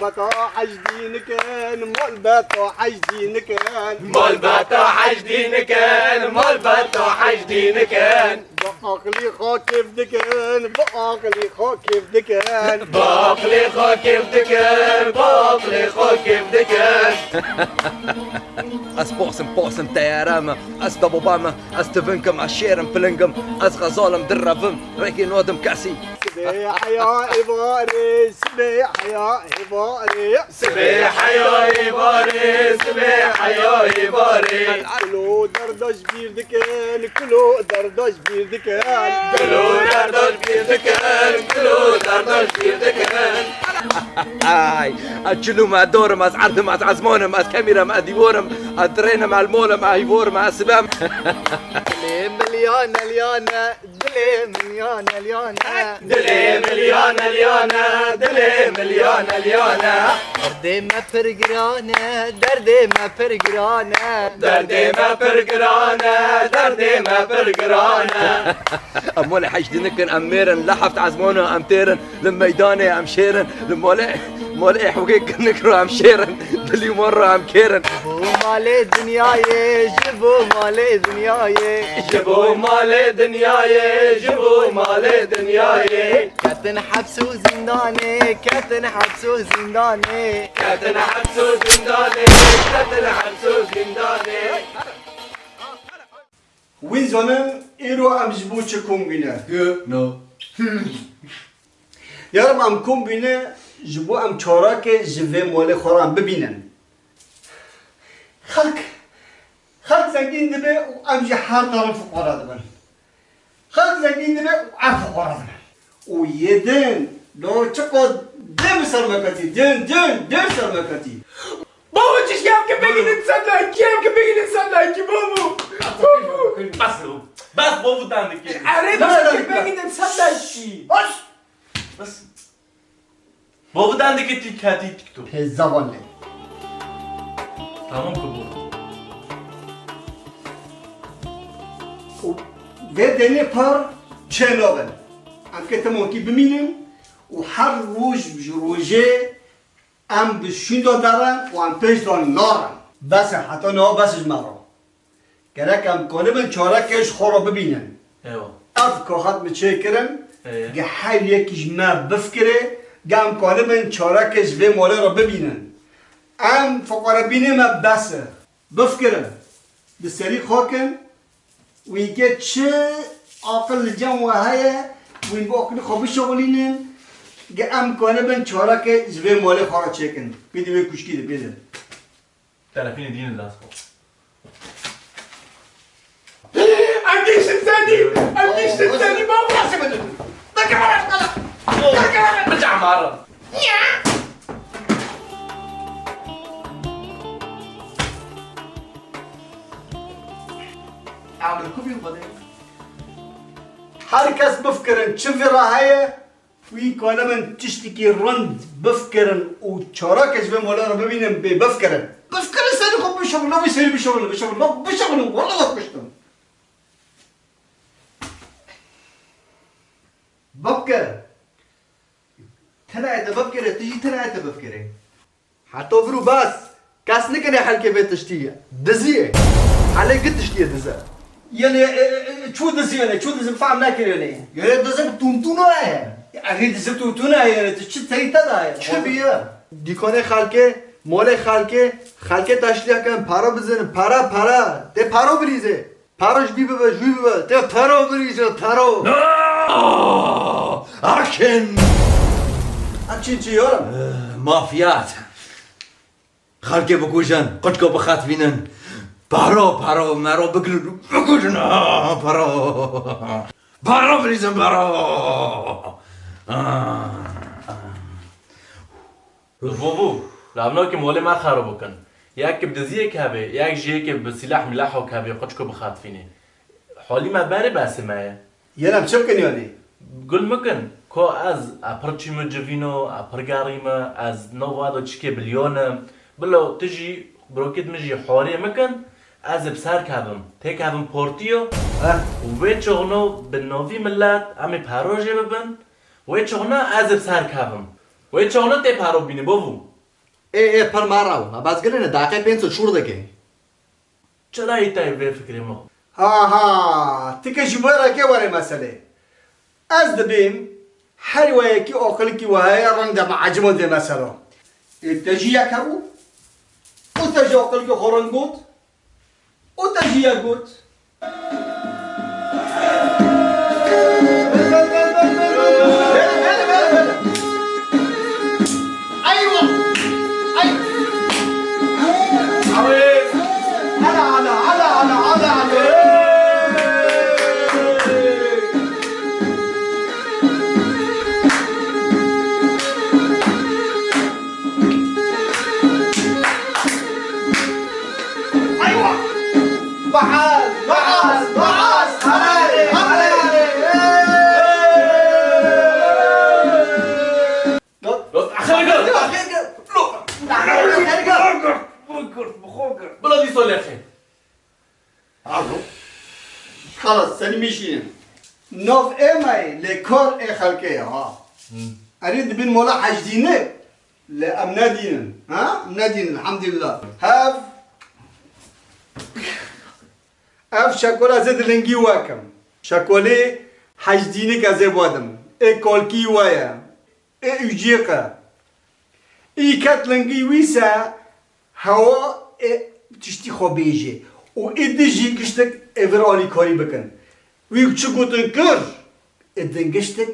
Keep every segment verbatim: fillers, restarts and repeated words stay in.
Beta hecdî nikin, mal beta hecdî nikin. Mal beta hecdî nikin, mal beta hecdî nikin. Bi aqilî xwe kêf dikin, bi aqilî xwe kêf dikin. Bi aqilî xwe kêf dikin, bi aqilî xwe kêf dikin. Ez posim, posim teyare me, ez debaba me, ez tivinkim, ez şêrim, pilingim, ez xezalim, direvim, rêkê nodim kesî. Sibê heya êvarê, sibê heya êvarê. Sibê heya êvarê, sibê heya êvarê. Kulo derda ji bîr dikin, kulo derda ji bîr dikin. Kulo derda ji bîr dikin, kulo derda ji bîr dikin. Ay, ez çilim, ez dorim, ez erdim, ez ezmonim, ez kemîrim, ez dîvorim, ez dirênim, ez molim, ez hîvorim, ez sibem. Lê milyane, lyane. Dilê min yane, lyane. Dilê min yane, lyane, dilê min yane, lyane. Derdê me pir giran e, derdê me pir giran e. Derdê me pir giran e, derdê me pir giran e. Em molê hecdî nikin, em mêr in, li heft ezmano em têr in, li meydanê em şêr in, li molê, molê ê hewgê kinik ro em şêr in, dilî mor ro em kêr in. Ji bo malê dinyayê, ji bo malê dinyayê. Ji bo malê dinyayê, ji bo malê dinyayê. Ketin heps û zîndanê, ketin heps û zîndanê. Ketin heps û zîndanê, ketin heps û zîndanê. Wî zanin îro em ji bo çi kom bîne? Gino. Yarim em kom bîne ji bo em çarakê ji vê molê xwe re em bibînin. Xelk, xelk zengîn dibe û em jî her daim fuqara dibin. Xelk zengîn dibe û em fuqara dibin. Û yê din, do çiqas dê bi ser me ketî, din, din, dê bi ser me ketî. Babo, çişkî em ke pekî din sed like, em ke pekî din sed like, babo. Bas lo, bas babo dan dikê. Erê, bas ke pekî din sed like. Bas. Bas. Babo dan dikê tik, ha, tik, TikTok. Pê zavan lê. Tamam ki bu. Û vê denê par çê nabin. Em ke temokî bimînin û her roj ji rojê em bi şûnda derin û em pêş de narin. Bes e, heta niha bes e ji me re. Gerek em kanibin çarekê ji xwe re bibînin. Ewa. Ev kaxet mi çêkirin, Eye. Ge her yekî ji me bifikire, ge em kanibin çarekê ji vê malê re bibînin. Em fiqarebînê me bes e. Bifikirin. Bi serî xwe kin, wî ke çi aqil li cem we heye, wî bi aqilî xwe bişixulînin, ge em kanibin çarekê ji vê malê xwe re çêkin. Pê di vê kuşkî de pê de. Telefînê dînin dest xwe. Em gihiştin serî! Em gihiştin serî, baba! Nasıl mı? Dakika var, dakika var. Dakika var. Bıçağım ağrı. Her kes bifikirin çi vira heye, wî kanibin tiştekî rind bifikirin û çarekê ji vê mala re bibînin bê bifikirin. Bifikirin serî xwe bişixulin, wî serî bişixulin, bişixulin, bişixulin, wela we kuştin. Bifikir. Tenayê te bifikire, tu jî tenayê te bifikirê. Heta vir û bes. Kes nikene helkê vê tiştî. Dizî ye. Helê gi tiştî ye dize. Yene, e, e, e, çû dizi yene, çû dizi fam nekir yene. Yene dizi bi tuntuna ye. Erê dizi tuntuna ye, yene tu çi tey te da ye? Çi biye? Dîkonê xelkê, molê xelkê, xelkê teşliya ken, para bizin, para, para. Tê paro birîzê. Paro ji bî bibe, ji wî bibe. Te paro birîze, paro. Aa! Akin! Akin çi yorum? Eh, mafiyat. Xelkê bikujin, qutko bixetvînin. Paro, paro, mero bigilin, bikujin. Aa, paro. Paro birîzin, paro. Aa. Vovo, ravnokê molê me xero bikin. Yek ki bi diziyek hebe, yek jî yekê bi sîlah milahok hebe, qutko bixatfînê. Holî me berê besê me ye. Yê em çi bikin yanî? Gul mikin, ko ez, e, pir çî mi civîno, e, pir garî mi, ez nova do çikê bilyonim. Bilo tu jî, brokit min jî horê mikin, ez ê bi ser kevim. Tê kevim portiyo. Heh. Û wê çixno bi novî millet, em ê paro jê bibin. Wê çixna ez ê bi ser kevim. Wê çixna tê paro bînî, bivû. Ê, ê, pir me re, me bes girine, daqê pênc û çûr dike. Çira yî tayê vê fikrê me? Ha, ha, ti ke ji bo re ke were meselê. Ez dibêm, her weyekî aqilkî we heye, reng de me eciband vê meselo. Ê, te jî yek hebû, û te jî aqilkî xwe reng got, û te jî yek got. Bila dîsa lexê. Alo. Xelas, senî mişînin. Nav ê me ye, lê kar ê xelkê ye, ha. Erê dibin mola hecdîne, lê em nedînin, ha? Em nedînin, elhamdülillah. Hev, ev şekola zê dilingî we kim. Şekolê hecdînik ez ê wedim. Ê kolkî we ye. Ê ûcî qe. Î ket lingî wî se hewa ê tiştî xwe bêjê û ê di jî giştek ê vir alîkarî bikin. Wî çi gotin kir, ê din giştek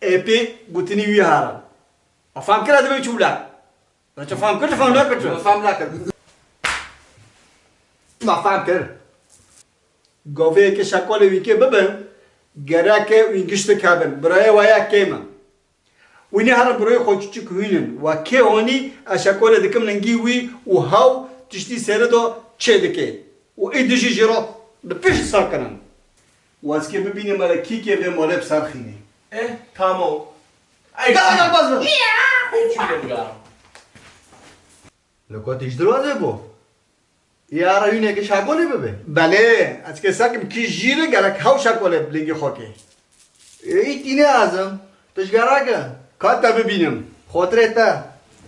ê pê gotinî wî herin. A fam kir, ez dibêm çi wile. Çi fam kir, çi fam nekir, çi? Fam nekir. Ma fam kir. Gavê yekê şekolê wî kê bibin, gereke wî giştek hebin. Birayê we ya kêm in. Wî nêherin birayê xwe çiçik hûn in. Wa kê honî ez şekolê dikim lingî wî û hew tiştî serê de çê dike. Û ê dijî jî re bi pişt sakirin. Wa ez kê bibînim, mele kî kê vê malê bi ser xînê. Eh, tamam. Ey, Gel, gel, baz, baz. Çi lê bigarim? Li ku tîj dirozê bû. Ya rewîneke şakolê bibe. Belê, ez kê sekim kî jî re gerek hew şakolê bi lingî xwe kê. Ê, îtî ne azim. Tu ji gerek e. Ka te bibînim. Xotirê te.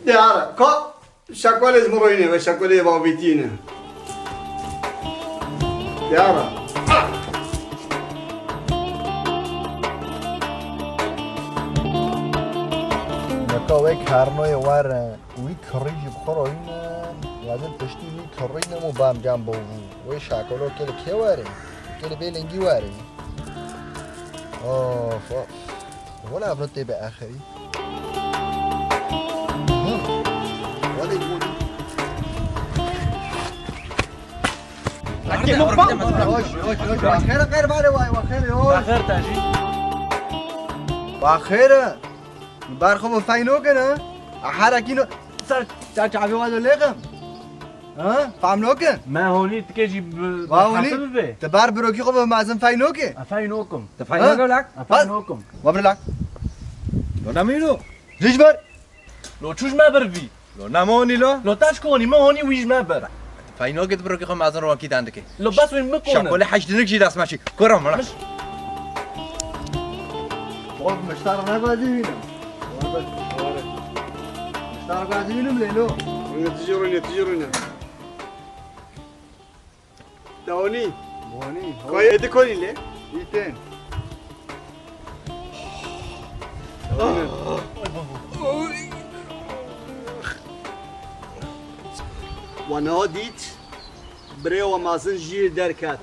Diyar e. Ka şakolê ji min rewîne ve şakolê bavîtîne. Diyar e. Neka wek hernoyê were. Wî kirî jî bi xwe re wîne, wazin piştî wî kirî ne û bam can bo vû. Wê şakolo kê li kê were? Kê li bê lingî were? Of, of. Wala evro tê bi axirî. Hı. Wala bu. Hoş, hoş, hoş. Xêr, xêr, bare vay, wa xêr, hoş. Xêr te jî. Wa xêr. Ber xwe bi feyno kin, ha? A herekî no, ser, ser çavê wa do lêxim. Ha? Fam no kin? Me honî tikê jî bi, wa honî? Bibe. Te ber birokî xwe bi mezin feyno ki. A feyno kim. Te feyno ki lak? A feyno kim. Wa bir lak. Lo nemîno. Rîj ber. Lo çûj me bir vî. Lo nemîno lo. Lo taş konî, me honî wî ji me bir. Feyno ki tu birokî xwe mezin ronkî dan dike. Lo bes wî min kone. Şakole heştinik jî dest me çî. Kora mala. Bak, miştar ne bazı yürüyorum. Miştar bazı yürüyorum, Leylo. Rune tijî rune, tijî rune. Dawani. Dawani. Kayê dikonî lê. Îtin. Wana dît. Birê we mezin jî derket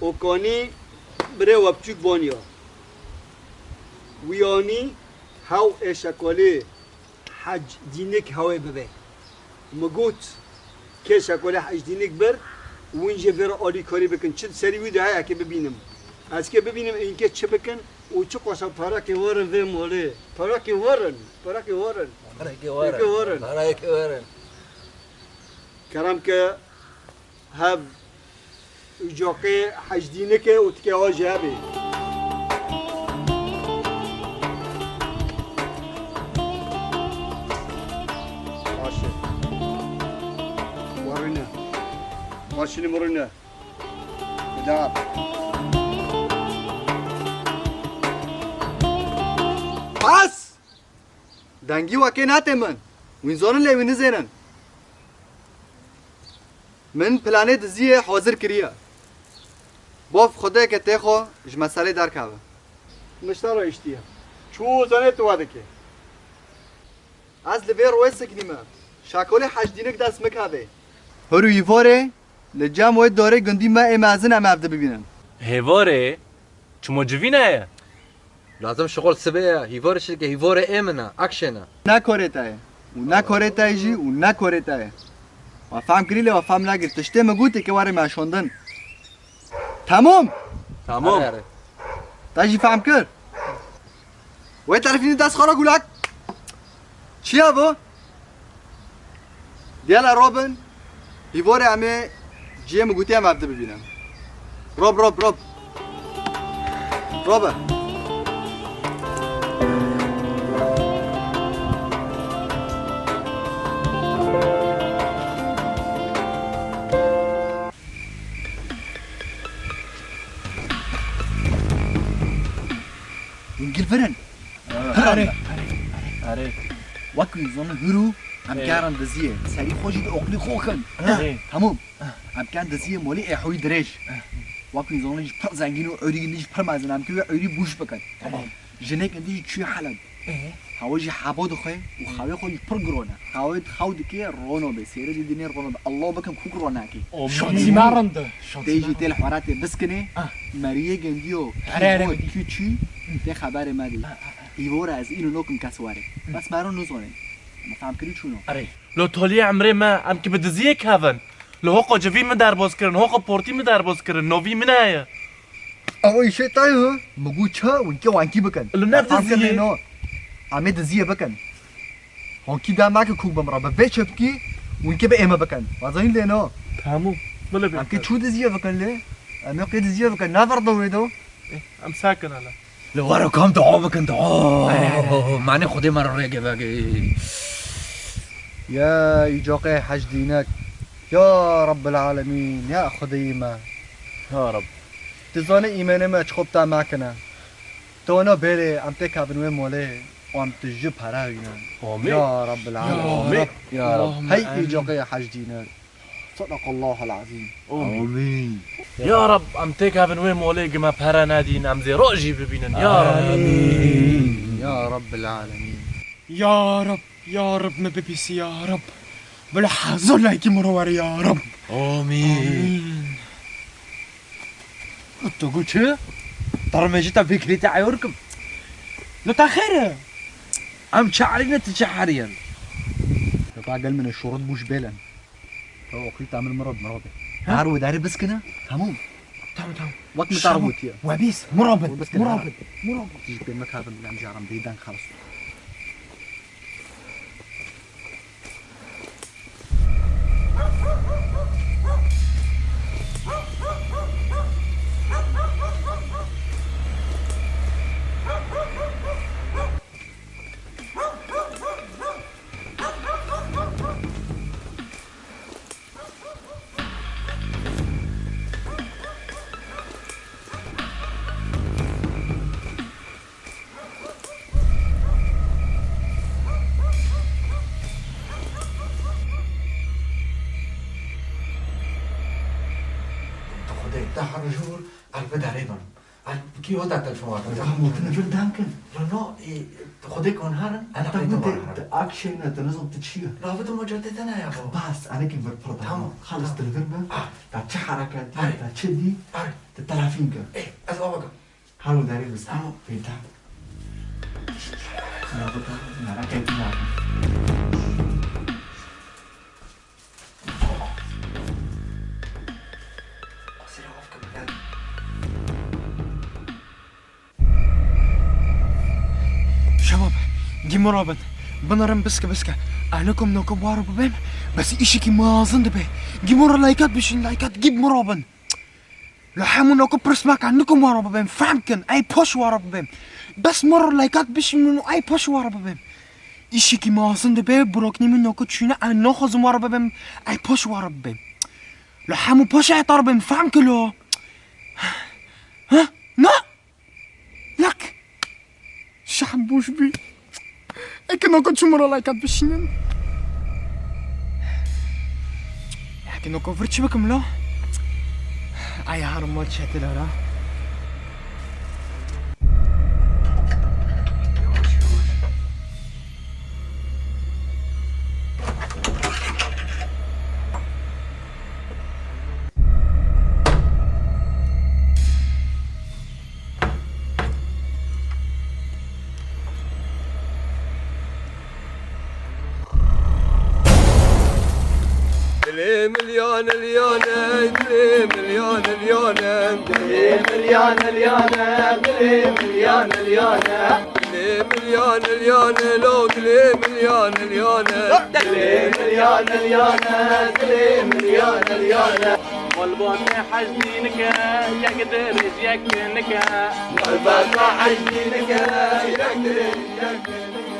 û konî birê we biçûk boniya. Wî anî hew ê şekolê hec dînik hewê bibe. Min got, kê şekolê hec dînik bir, win jê vê re alîkarî bikin. Çi di serî wî de heye, kê bibînim. Ez kê bibînim, înke çi bikin û çi qoşa parakê werin vê molê. Parakê werin, parakê werin. Parakê werin. Parakê werin. Parakê werin. Kerem ke hev ucaqê hecdînike û tike aje hebê. Baş e. Warine. Başini murine. Bedar. Bas! Dengî wekê nate min. Wîn zonin lê wî nizênin. Min planê diziyê hazir kiriye. Baf xwedê ke tê xwe ji meselê derkeve. Min ji te re hiştiye. Çû zanê tu wa dikê. Ez li vê rûyê siknîme. Şakolê Hecdînik dest min kevê. Hûr û Îvorê li cem wê dorê gundî me ê mezin em evde bibînin. Hêvorê, çimo civîne ye? Lazim şixul sibê ye. Hîvorê şirke, hîvorê ê min e. Akşên e. Ne korê te ye. Û ne korê te ye jî û ne korê te ye. Wa fehm kirî lê wa fehm nekir. Tiştê min gotê ke were me şondin. Tamam. Tamam. Are, are. Te jî fehm kir. Wê telefînî dest xwe re gulak. Çi ye bu? Diyala Robin. Hîvore em ê ciyê min gotiye em evde bibînin. Rob, Rob, Rob. Robe. Hûn gir virin. Erê, erê, erê. Wek wî zonin hûr û em Ê. Kerin diziyê. Serî xwe jî di oqlî xwe kin. Ê. Tamam. Em kerin diziyê molî ê hewî dirêj. Wek wî zonin jî pir zengîn û ewrî gindî jî pir mezin. Em kê wê ewrî bûş bikin. Tamam. Jinek gindî jî çûyê Heleb. Ê. Hewa jî hebo dixwe û xewê xwe jî pir giron e. Xewê xew dike rono be, sêre dî dinê rono be. Allah bikim kûk ronakê. Şansî me rinde. Tê jî tê li xwaratê biskinê, Ah. meriyê gendiyo, Erê, erê, kî bidî. Kî çî, tê xeberê me dî. Îvora ez îno nokim kes were. Bes me ro nizone. Me fehm kirî çûno. Erê. Lo toliyê emrê me, em ki bi diziyê kevin. Li hoqa civî min derbas kirin, hoqa portî min derbas kirin, novî min heye. Ew îşê te ye, mi got çi, winkê wankî bikin. Li ne Em fam diziyê? Kirin no. Em ê diziyê bikin. Honkî da me ki kûk bim re, bi vê çepkî, winkê bi ême bikin. Wazanî lê no. Tamam. Bila Em ki bê. Çû diziyê bikin lê. Em ê qê diziyê bikin. Naverdo wê do. Eh, em sakin hele. Li were kam dua bikin, dua. Ay, ay, ay. Mane Xwedê me re rêge vege. Ya îcoqê hecdînek. Ya Rabbil Alemîn, ya Xwedeyê me. Ya Rab. Tu zanî îmênê me çi xwe bi te me kine. Tu wana bêrê em tê kevin wê molê û em tu ji pere wînin. Amîn. Ya Rabbil Ya Alemîn. Rab. Ya Rab. Allahümme Hey amîn. Îcoqê hecdînek. Sadaqallahul azîm. Amîn. Ya Rab, em têkevin wê molê gime pere nedîn, em zê rojî bibînin. Ya Rab. Amîn. Ya Rabbil alemîn. Ya Rab, ya Rab, me bibîsî ya Rab. Bila hezar leyîkî min re were ya Rab. Amîn. Amîn. Tu got çi? Tarmê ji te vekirî te eyor kim. Lo te xêr e? Em çi erîne tu çi erîyen? Lo ka gel min şorot bûş bêlen. Ew oqî tamir mirov, mirov e. Ha? Her wê derê biskine, tamam. Tamam, tamam. Wek min te re gotiye. We bîst, mirov bin, Wê biskine, mirov ha. Bin, mirov bin. Ji pê me kabin, em ji aram bêdeng xelas. Xwedê te her jor ez bi derê bim. Ez kî wata telefon wakim? Ama tu ne bir dam kin. No, no, e, Xwedê kon harin, Anta bu de action ne, tu nizam tu çi ye? Rabitim o cadde te ne ya bu. Bas, ana ki bir pırda. Tamam, Xalis tamam. Dilbir mi? Ah. Ta çi hareket, Arı. Ta çi di? Arı. Te telefon kin. Eh, ez baba kin. Halo derê bista. Tamam. Pêta. Rabita, merak etme. Şebab, gî min re bin. Binirin biske biske. Ez nikum noku waro bibêm, bes îşikî mezin dibe. Gî min re laykat bişin, laykat gî min re bin. Li hemû noku pirs meke, nikum waro bibêm, fehm kin, ey poş waro bibêm. Bes min re laykat bişin û ey poş waro bibêm. Îşikî mezin dibe, biroknî min noku çûne, ez naxwazim waro bibêm, ey poş waro bibêm. Li hemû poş ey tar bêm, fehm kilo. Ha? Na? Lak. Şahm boş bî. Eke noko çû min re laykat bişînin. Ki noko vir çi bikim la? Ay, harimo çetila la. Dilê milyane lyane, dilê milyane lyane. Dilê milyane lyane, dilê milyane lyane. Dilê milyane lyane, lo dilê milyane lyane. Dilê milyane lyane, dilê milyane lyane. Malbate hecdî nike, yek dirêj yek nike. Malbate hecdî nike, yek dirêj yek nike.